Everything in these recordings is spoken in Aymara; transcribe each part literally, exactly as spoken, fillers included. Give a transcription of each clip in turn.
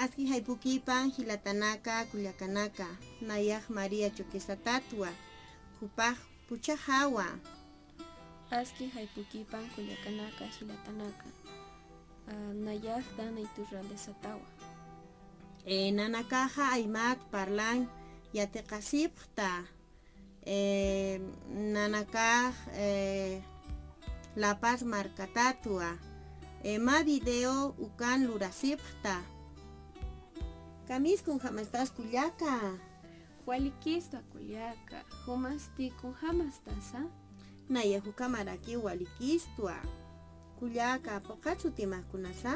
Aski jaypukipan jilatanaka, kullakanaka, nayax María Choque Satatwa, jupax puchaxawa. Aski jaypukipan kullakanaka, jilatanaka, ah, nayax Dana Iturralde Satawa. Eh, nanakaxa aymat parlan yatiqasipxta. Eh, nanakax, eh, La Paz markatatwa. Eh, mä video ukan lurasipxta. Kamis, kunjamastas kullaka. Walikistwa kullaka, jumasti kunjamastasa? Nayax ukhamarakiw walikistwa. Kullaka, puqat sutimax kunasa?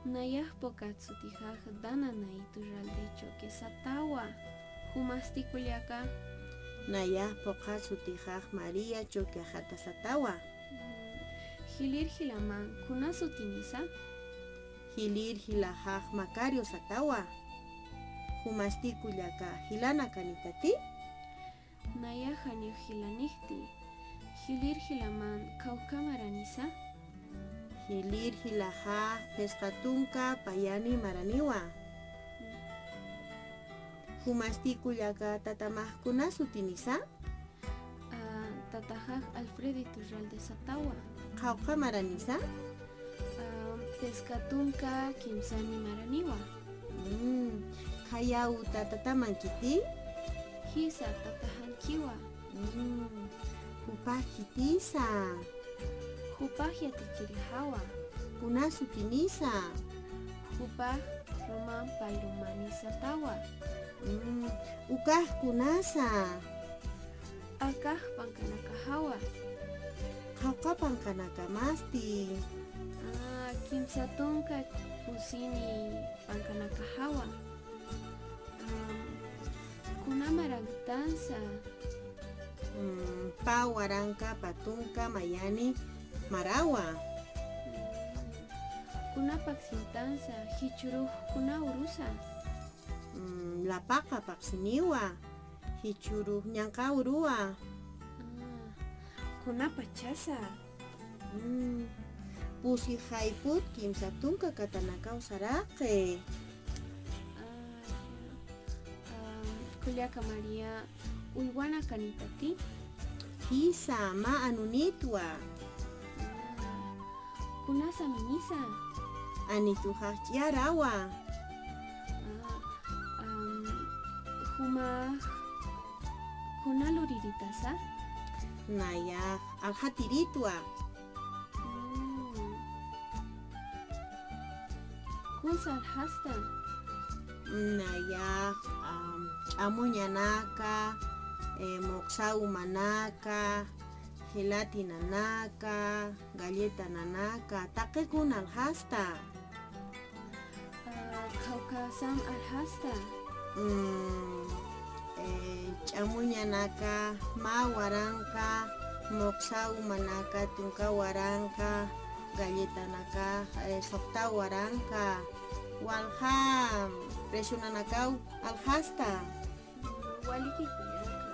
Nayax puqat sutixax Dana Iturralde Choque Satawa. Jumasti kullaka? Nayax puqat sutixax María Choque Jata Satawa. Mm, jilïr jilaman kuna sutinisa? Jilïr jilaxax Macario Satawa. Jumasti kullaka, jilanakanitati? Nayax janiw jilanixti. Jilïr jilaman kawkha maranisa? Jilïr jilaxax phisqa tunka payani maraniwa. Jumasti kullaka, tatamax kuna sutinisa? Ah, tataxax Alfredo Iturralde Satawa. Qhawqha maranisa? Ah, phisqa tunka kimsani maraniwa. Mm, khaya uta tatamankiti? Jisa, tataxankiwa. Mm, jupax khitisa? Jupax yatichirixawa. Kuna sutinisa? Jupax Román Palomani Satawa. Mm, ukax kunasa? Akax pankanakaxawa. Qhawqha panqanakamasti? Ah, kimsa tunka pusini pankanakaxawa. Ah, kuna marantansa? Mm, pä waranka pä tunka mayani marawa. Mm, kuna paqsintansa, jichhürux kuna urusa? Mm, lapaqa paqsiniwa, jichhürux ñanqha uruwa. Ah, kuna pachasa? Mm, pusi jayput kimsa tunka katanakaw saraqi. Ah, ya. Ah, kullaka María, uywanakanitati? Jisa, mä anunitwa. Ah, kunasa minisa? Anituxax ch'iyarawa. Ah, am, jumax kuna luriritasa? Nayax aljatiritwa. Mm. Kunsa aljasta? Nayax, am, ch'amuñanaka, eh, muqsa umanaka, gelatinanaka, galletananaka, taqi kuna aljasta. Ah, kawkhasam aljasta? Mm, eh, ch'amuñanaka, mä waranka, muqsa umanaka, tunka waranka, galletanaka, eh, suxta waranka, walja presionanakaw aljasta. Waliki kullaka.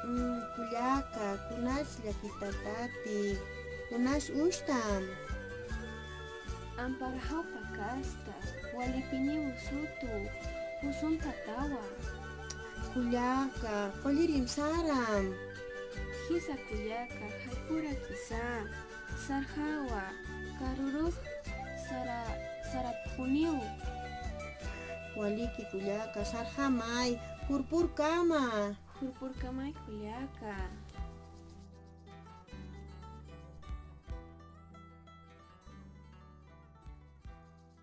Mm, kullaka, kunas llakitatati, kunas usta? Amparaxaw pakasta, walipiniw usutu, pusuntatawa. Kullaka, qullirim saram. Jisa kullaka, jaypurakisa, sarxawa, karurux sara, sarapuniw. Waliki kullaka, sarxamay, jurpurkama. Jurpurkamay kullaka.